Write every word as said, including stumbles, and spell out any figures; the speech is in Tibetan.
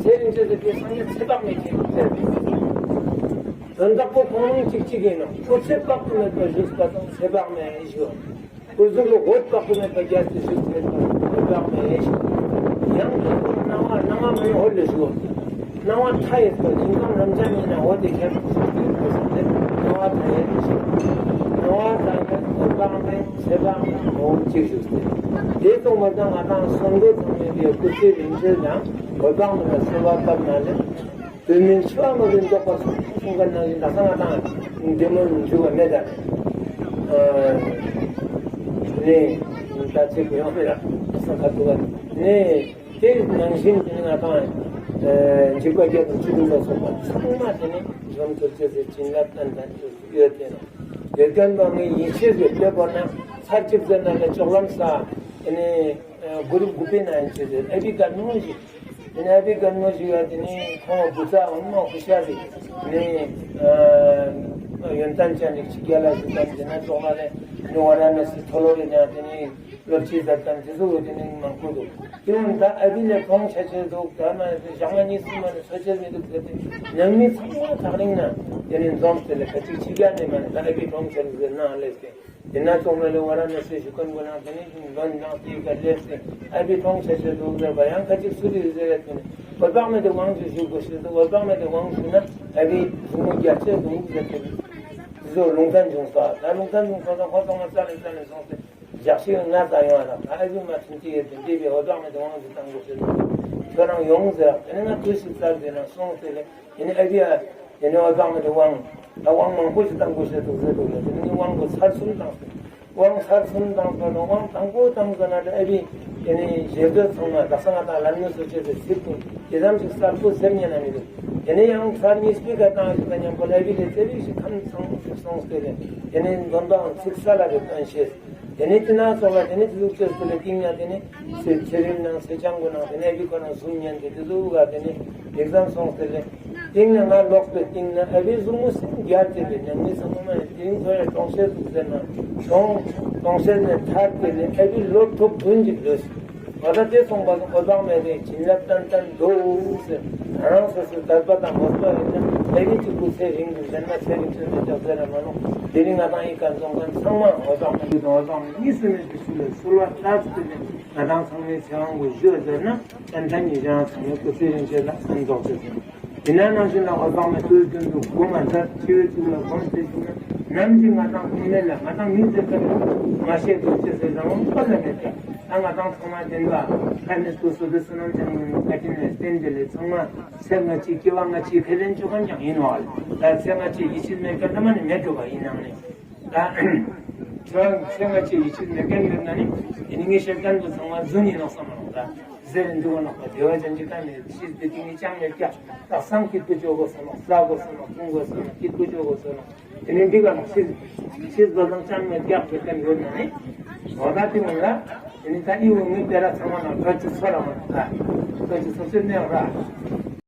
དེ་རིང་ཆེད་དུ་དེ་སངས་རྒྱས་ཚེ་དཔག་མེད་ཅན་ཟེར་བའི་དོན་དག་པོ་ཁོང་རང་གཅིག་གཅིག་ཡིན་ནོ། སྐུ་ཚེ་དཔག་ཏུ་མེད་པ་བཞུགས་པ་དང་ཚེ་དཔག་མེད་ཞུ། སྐུ་གཟུགས་ལ་འོད་དཔག་ཏུ་མེད་པ་རྒྱས་སུ་བཞུགས་ཟེར་བ་འོད་དཔག་མེད་ཞུ། ཡང་དེ་ཚོ་སྣང་བ་སྣང་བ་མེད་འོད་ལ་ཞུ། སྣང་བ་མཐའ་ཡས་པ་ཞིང་ཁམས་རབ་འབྱམས་ཡིན་ན་འོད་དེ་ཁྱད་པར་ཞིག་ཡོད་པ་ཟེར་ཏེ། སྣང་བ་མཐའ་ཡས་ཞུ། སྣང་བ་མཐའ་ཡས་འོད་དཔག་མེད་ཚེ་དཔག་མེད་ངོ་བོ་གཅིག་བཞུགས་ཏེ། དེ་སོང་བ་དང་ང་དང་གསོན་པོ་ཚང་མས་དེ་སྐུ་ཚེ་རིང་ཚེ་དང་འོད་དཔག་མེད་ལ་གསོལ་བ་བཏབ་ན་ལས། དུས་མིན་འཆི་བ་མ་ལུས་འདོགས་པར་གསུངས་གསུངས་པ་ནང་བཞིན། ད་ས་ང་དང་འདི་མོ་འཇུག་པ་མེད་ད། ནས་ད་ཚིག་གུ་ཡོང་མེད་ལ་ས་ཁ་ཐུག་པ་ནས། དེ་ནང་བཞིན་དེ་ནི་ང་དང་འཇིགས་པ་བརྒྱད་དང་བཅུ་དྲུག་ལ་སོགས་པ་ཚང་མ་དེ་ནི་འཇོམས་ཐུབ་ཅེས་སི་བྱིན་རླབས་ཏན་ཏན་ཅོས་ཡོད་དེ་ནོ། དེ་ལྟར་ན་ངས་ཡིད་ཆེས་ཡོད་པའི་སྒོ་ནས་ཚར་གཅིག་ཟེར་ན་ལས་ལྕོག་ལམ་ས་དེ་ནི་གུ་རུབ་དགུ་པའི་ནང་ཡིན་ཅེས་ཟེར་ཨ་བི་ག་ནོ་ཞིག་དེ་ནས་ཨ་བི་ག་ནོ་ཞུ་ཡ་དེ་ནི་ཁོང་བུ་ཚ་འོ་མ་ཧུ་ཤ་རེད། དེ་ནི་ཡོན་ཏན་ཅན་རིགས་ཆིག་རྒྱ་ལ་ཞུ་ཙམ་དེ་ན་ཙོག་ལ་རེད། དེ་ནི་ཝ་ར་ཎ་སི་མཐོ་སློབ་རེད་ཡང་དེ་ནི་སློབ་ཆེན་ཟབ་ཙམ་དེ་ཚོ་དེ་ནི་མང་པོ་འདུག་དེ་འོན་ད་ཨ་བི་ལས་གྲོང་ཆ་ཆེ་འདུག་ད་མ་ཞག་མ་གཉིས་གསུམ་མ་ནི་སོ་ཆེ་མི་འདུག་ཟེར་ཏེ་ནང་མི་ཚང་མ་ཐག་རིང་ན་དེ་ནི་འཛོམས་ཏེ་ལས་ཁ་ཅིག་ཆིག་རྒྱ་ནས་མ་ནི་ད་ཨ་བི་གྲོང་ཆ་རེད་ཟེར་ན་ལས་ཏེ། དེ་ན་ཙོག་ལ་ལས་ཝ་ར་ཎ་སི་ཞུ་མཁན་པོ་ནང་དེ་ནི་འདོན་ནང་དེའི་ཀ་སླེབས་ཏེ་ཨ་བི་གྲོང་ཆ་ཆ་འདུག་ཟེར་བ་ཡང་ཁ་ཅིག་སུ་རེད་ཟེར་བས་དེ་ནི་འོད་དཔག་མེད་དེ་དབང་ཞུ་ཞུ་དགོས་ཤེས་འདུག་འོད་དཔག་མེད་དེ་དབང་ཞུ་ན་ཨ་བི་གཟུགས་མོ་རྒྱ་ཆེ་འདུག་ཟེར་ཏེ། དེ་ཚོ་ལུང་ཚན་བྱུང་ས་ད་ལུང་ཚན་བྱུང་ས་དང་ཁོ་ཚང་མ་རྩ་ལས་རྩ་ལས་སོང་སྟེ་ཞག་ཤིག་ང་ད་ཡོང་བ་དང་ད་ཨ་བི་མ་ཐུན་ཏི་ཡོད་དེ་འདི་བའི་འོད་དཔག་མེད་དེ་དབང་ཞུ་བཏང་དགོས་ཤེས་འདུག་ཁྱོད་རང་ཡོང་ཟེར་དེ་ནི་ང་དུས་ཤིག་རྩ་དེ་ན་སོང་སྟེ་ལས། དེ་ནས་ཨ་བི་ཡ། དེ་ནས་འོད་དཔག་མེད་དེ་དབང་། ད་དབང་མང་པོ་ཞིག་བཏང་དགོས་ཤེས་འདུག་ཟེར་འདུག་ལ། དེ་ནས་དབང་གོ་ཚར་གསུམ་བཏང་སོང་། དབང་ཚར་གསུམ་བཏང་སོང་ན་དབང་དང་པོ་བཏང་ཟེར་ན་ཨ་བི། དེ་ནས་ཞེ་འདོད་ཚང་མ་ད་ས་ང་དང་ལམ་ནས་སོ་ཆེ་ཟེར་ཚིག་དེ་དེ་ཙམ་ཞིག་གསལ་པོ་སེམས་ཉན་ན་མི་འདུག་དེ་ནས་ཡང་ཚར་གཉིས་པའི་ཀ་བཏང་ཞིག་དང་མཉམ་པོ་ལ་ཨ་བི་ལས་ཚེ་རིག་ཞིག་ཁམས་ཚང་ཞིག་སོང་སྟེ་རེད། དེ་ནས་འདོན་པའང་ཚིག་གསལ་ལ་རེ་སྟོན་ཤེས། དེ་ནས་དེ་ན་སོང་ལ་དེ་ནས་དེ་ཟུག་ཅེས་སུ་ལ་ཏིང་ཡ་དེ་ནས་ཚེ་ཚེ་རིང་ནང་ཚེ་ཆང་གོ་ནང་དེ་ནས་ཨ་བི་ཁོ་ནང་གཟུགས་ཉན་དེ་དེ་ཟུག་ག་དེ་ནས་ལེགས་ཙམ་སོང་སྟེ་ལས། སྟེང་ནས་ང་ལོག་པའི་སྟེང་ན་ཨ་བའི་གཟུགས་མོ་སེམས་རྒྱལ་ཏེ་ལས་ཉམས་ནི་ཚང་མ་ནས་དེ་རིང་ཁོ་ཡ་གྲོང་གསེབ་ཏུ་ཟེར་ན་གྲོང་གྲོང་གསེབ་ནས་ཐར་ཏེ་ལས་ཨ་བའི་ལོ་དྲུག་བདུན་གྱི་ལོས། འོ་ད་དེ་སོང་པ་སོང་འོད་དཔག་མེད་དེ་བྱིན་རླབས་ཏན་ཏན་འདུག་ཟེར། ང་རང་སོ་སོའི་དད་པ་དང་མོས་པ་ཡོད་ན་ཨ་བའི་གཅིག་པུ་ཚེ་རིང་དུ་ཟེར་ན་ཚེ་རིང་ཚེ་རིང་ཅག་ཟེར་ར་མ་ནོ། དེ་རིང་ང་དང་ཡི་ག་འཛོམས་མཁན་ཚང་མ་འོད་དཔག་མེད་དེ་དང་འོད་དཔག་མེད་གཉིས་སུ་མེད་པའི་ཚུལ་ལ་གསོལ་བ་བཏབ་སྟེ་ལས་ང་དང་ཚང་མའི་ཚེ་དབང་གི་ཞུ་ཟེར་ན། ཏན་ཏན་ཉིད་ཀྱང་ཚང་མའི་སྐུ་ཚེ་རིང་ཤོས་ལ་ཕན་ཐོགས་ཏེ་ཟིན། དེ་ནས་ནང་བཞིན་ལ་འོད་དཔག་མེད་དུས་རྒྱུན་དུ་སྒོམ་མ་ཚར་ཕྱི་བའི་གཙུག་ལག་སྒོམ་ཚེ་བྱུང་ན་ནམ་ཞིག་ང་དང་ཁོང་མེད་ལ་ང་དང་མི་ཚེ་ཀ་ལ་མ་ཤེས་དུས་ཚེ་ཟེར་རང་དབང་པ་ལ་མེད་ཀྱང་ད་ང་དང་ཚང་མ་བདེན་པ་ཁ་ནས་སོ་སོ་དེ་བསོད་ནམས་ཅན་ངོ་ནས་བཀའ་དྲིན་ལས་བརྟེན་དེ་ལས་ཚང་མ་ཚེ་སྔ་ཕྱི་སྐྱེ་བ་སྔ་ཕྱི་ཁས་ལེན་བཅུག་མཁན་ཀྱང་ཡིན་ནོ། ད་ཚེ་སྔ་ཕྱི་ཡིད་ཆེས་མེད་མཁན་ད་མ་ནི་མེད་འགྲོ་བ་ཡིན་ནང་ནས། ད་ཚེ་སྔ་ཕྱི་ཡིད་ཆེས་མེད་མཁན་ཡོད་ན་ནི་དེ་ནི་ངས་བཤད་མཁན་པོ་ཚང་མ་རྫུན་ཡིན་ནོག་བསམ་མ་ནོག་ད་ཟེར་འདུག་ག་ནོག་པ། བདེ་བ་ཅན་གྱི་ཀ་ནས་ཤིས་དེ་དེ་ནི་ཅང་མེད་ཀྱག་ད་སང་སྐྱིད་པོ་ཅོ་དགོས་སོ་ནོག་ཟ་དགོས་སོ་ནོག་འཐུང་དགོས་སོ་ནོག་སྐྱིད་པོ་ཅོ་དགོས་སོ་ནོག་དེ་ནི་འདི་ག་ནོག་ཤིས་ཤིས་པ་དང་ཅང་མེད་ཀྱག་བཤད་མཁན་ཡོད་ན་ནི་འོ་ད་དེ་མིན་ལ། དེ་ནི་ད་ཨི་བོ་ངའི་སྤེ་ར་ཚང་མ་ནང་ཐོ་ཅི་ཚོ་ར་མ་ད་ཐོ་ཅི་ཚོ་ཚོའི་གནས་ར།